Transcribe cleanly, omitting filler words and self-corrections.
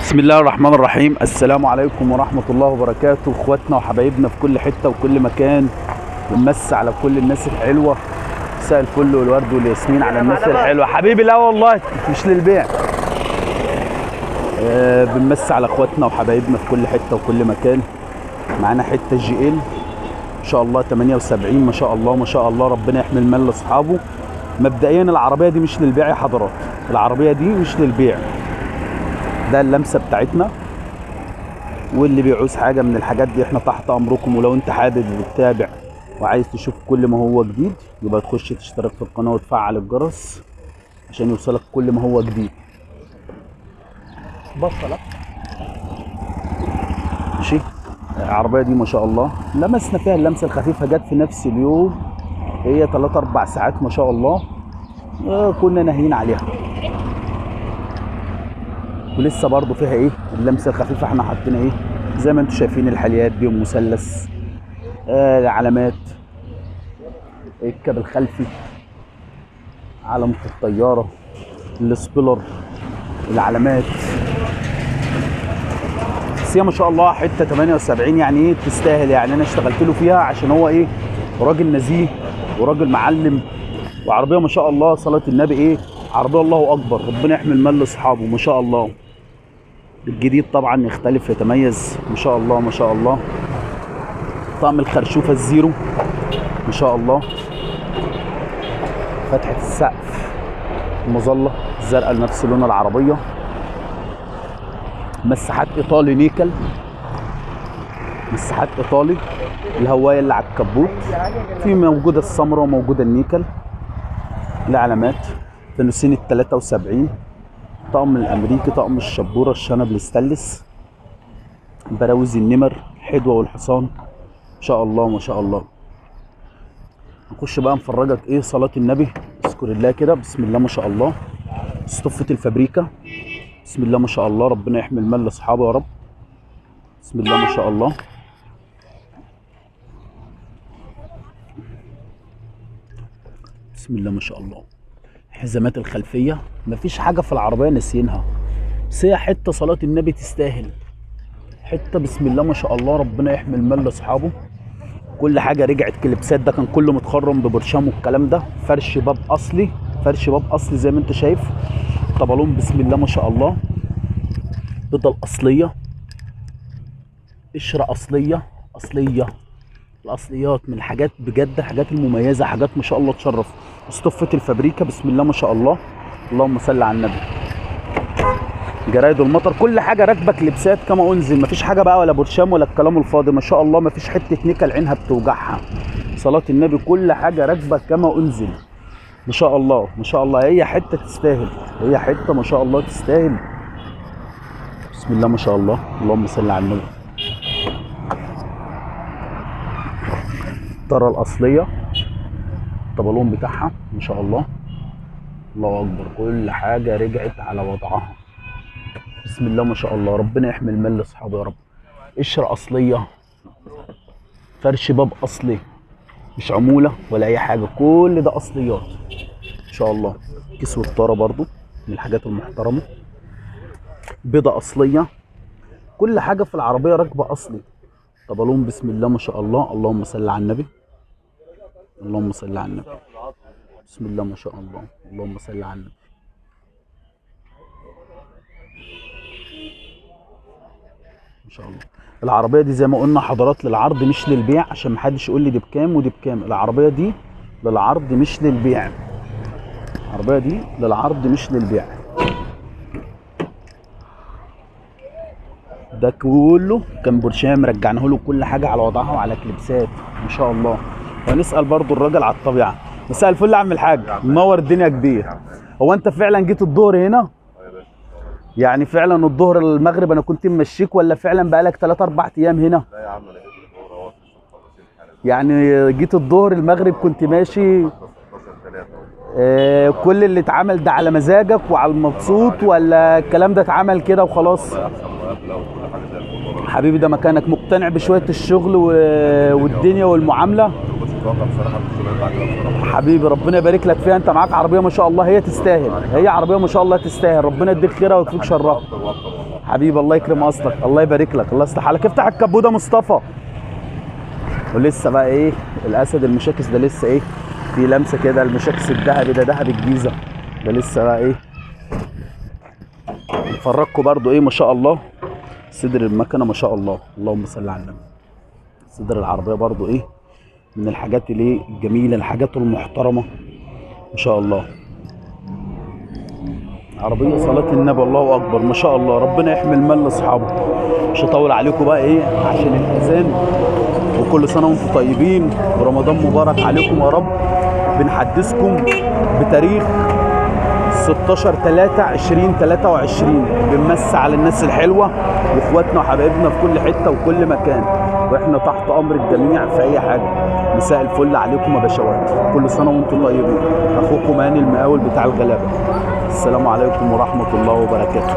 بسم الله الرحمن الرحيم. السلام عليكم ورحمة الله وبركاته. اخواتنا وحبايبنا في كل حتة وكل مكان، بنمس على كل الناس الحلوة. مساء الفل والورد والياسمين على الناس الحلوة. حبيبي لا والله مش للبيع. بنمس على اخواتنا وحبايبنا في كل حتة وكل مكان. معانا حتة GL ان شاء الله 78، ما شاء الله ما شاء الله، ربنا يحمي المال لاصحابه. مبدئيا العربية دي مش للبيع يا حضرات، العربية دي مش للبيع. ده اللمسة بتاعتنا، واللي بيعوز حاجة من الحاجات دي احنا تحت امركم. ولو انت حابب وتتابع وعايز تشوف كل ما هو جديد يبقى تخش تشترك في القناة وتفعل الجرس عشان يوصلك كل ما هو جديد. بصلك ماشي. العربية دي ما شاء الله لمسنا فيها اللمسة الخفيفة، جت في نفس اليوم، هي 3 4 ساعات ما شاء الله، كنا ناهيين عليها ولسه برضو فيها ايه اللمسة الخفيفة. احنا حاطين ايه زي ما انتم شايفين، الحليات دي مثلث، العلامات، الكاب الخلفي، علامة الطيارة، ال spoiler، العلامات. بس هي ما شاء الله حتة 78 يعني ايه تستاهل. يعني انا اشتغلت له فيها عشان هو ايه، راجل نزيه وراجل معلم، وعربية ما شاء الله صلاة النبي ايه، عربية الله اكبر، ربنا يحمي المال لاصحابه ما شاء الله. الجديد طبعا يختلف يتميز ما شاء الله ما شاء الله. طقم الخرشوفه الزيرو ما شاء الله، فتحه السقف، المظلة الزرقاء لنفس لون العربية، مساحات ايطالي نيكل، مساحات ايطالي، الهواية اللي على الكبوت، في موجودة السمراء وموجودة النيكل، العلامات، فانوسين ال 73، طقم الامريكي، طقم الشبوره، الشنب الستانلس، براوز النمر، الحدوه والحصان ما شاء الله ما شاء الله. نخش بقى نفرجك ايه صلاة النبي، اذكر الله كده، بسم الله ما شاء الله. صفة الفابريكا، بسم الله ما شاء الله، ربنا يحمي المال لاصحابه يا رب، بسم الله ما شاء الله. بسم الله ما شاء الله. الحزامات الخلفية، مفيش حاجة في العربية ناسيينها، بس هي حتة صلاة النبي تستاهل حتة. بسم الله ما شاء الله، ربنا يحمي المال لاصحابه. كل حاجة رجعت كليبسات، ده كان كله متخرم ببرشام والكلام ده. فرش باب اصلي، فرش باب اصلي زي ما انت شايف. طبلون بسم الله ما شاء الله، بيضة الاصلية، قشرة اصلية اصلية، الاصليات من الحاجات بجد، حاجات المميزة، حاجات ما شاء الله تشرف. اسطفه الفابريكا بسم الله ما شاء الله، اللهم صل على النبي. جرايد المطر، كل حاجة راكبه كليبسات كما انزل، مفيش حاجة بقى ولا برشام ولا الكلام الفاضي ما شاء الله، مفيش حتة نيكل عينها بتوجعها، صلاة النبي كل حاجة راكبه كما انزل ما شاء الله ما شاء الله. هي حتة تستاهل، هي حتة ما شاء الله تستاهل. بسم الله ما شاء الله، اللهم صل على النبي. الطاره الاصلية، الطبلون بتاعها ما شاء الله، الله اكبر، كل حاجة رجعت على وضعها بسم الله ما شاء الله، ربنا يحمي المال لاصحابه يا رب. قشرة اصلية، فرش باب اصلي، مش عمولة ولا اي حاجة، كل ده اصليات ان شاء الله. كسوه الطاره برضو من الحاجات المحترمة، بيضة اصلية، كل حاجة في العربية راكبه اصلي. طبلون بسم الله ما شاء الله، اللهم صل على النبي، اللهم صل على النبي، بسم الله ما شاء الله، اللهم صل على النبي. ما شاء الله. العربية دي زي ما قلنا حضرات للعرض مش للبيع، عشان محدش يقول لي دي بكام ودي بكام. العربية دي للعرض مش للبيع، العربية دي للعرض مش للبيع. ده كله كان برشام، رجعناه له كل حاجة على وضعها وعلى كليبسات ما شاء الله. وهنسال برضو الراجل على الطبيعة. مساء الفل يا عم الحاج، منور الدنيا كبير. هو انت فعلا جيت الظهر هنا؟ يعني فعلا الظهر المغرب انا كنت ممشيك، ولا فعلا بقالك 3 4 ايام هنا؟ لا يا عم انا جيت الظهر اهو، يعني جيت الظهر المغرب كنت ماشي. 16 3. كل اللي اتعمل ده على مزاجك وعلى المبسوط، ولا الكلام ده اتعمل كده وخلاص؟ والله احسن مقابله وكل حاجة زي الفل. حبيبي ده مكانك، مقتنع بشوية الشغل والدنيا والمعاملة؟ متوقع بصراحة الشغل يطلع كده بصراحة. حبيبي ربنا يبارك لك فيها، انت معاك عربية ما شاء الله هي تستاهل، هي عربية ما شاء الله تستاهل، ربنا يديك خيرها ويكفيك شرها. اكتر واكتر والله. حبيبي الله يكرم اصلك، الله يبارك لك، الله يصلح حالك. افتح الكبوت يا مصطفى. ولسه بقى ايه الاسد المشاكس ده لسه ايه في لمسه كده، المشاكس الذهبي ده ذهب الجيزة ده لسه بقى ايه نفرجكم برضو ايه ما شاء الله. صدر المكنه ما شاء الله، اللهم صل على النبي. صدر العربية برضو ايه من الحاجات اللي الجميلة، الحاجات المحترمة ما شاء الله. عربية صلاة النبي، الله اكبر ما شاء الله، ربنا يحمي المال لاصحابه. مش هطول عليكم بقى ايه عشان الاذان، وكل سنة وانتم طيبين ورمضان مبارك عليكم يا رب. بنحدثكم بتاريخ 16/3/2023، بنمس على الناس الحلوة واخواتنا وحبايبنا في كل حتة وكل مكان، واحنا تحت امر الجميع في اي حاجة. مساء الفل عليكم يا باشوات، كل سنة وانتم طيبين. اخوكم هاني المقاول بتاع الغلابة. السلام عليكم ورحمة الله وبركاته.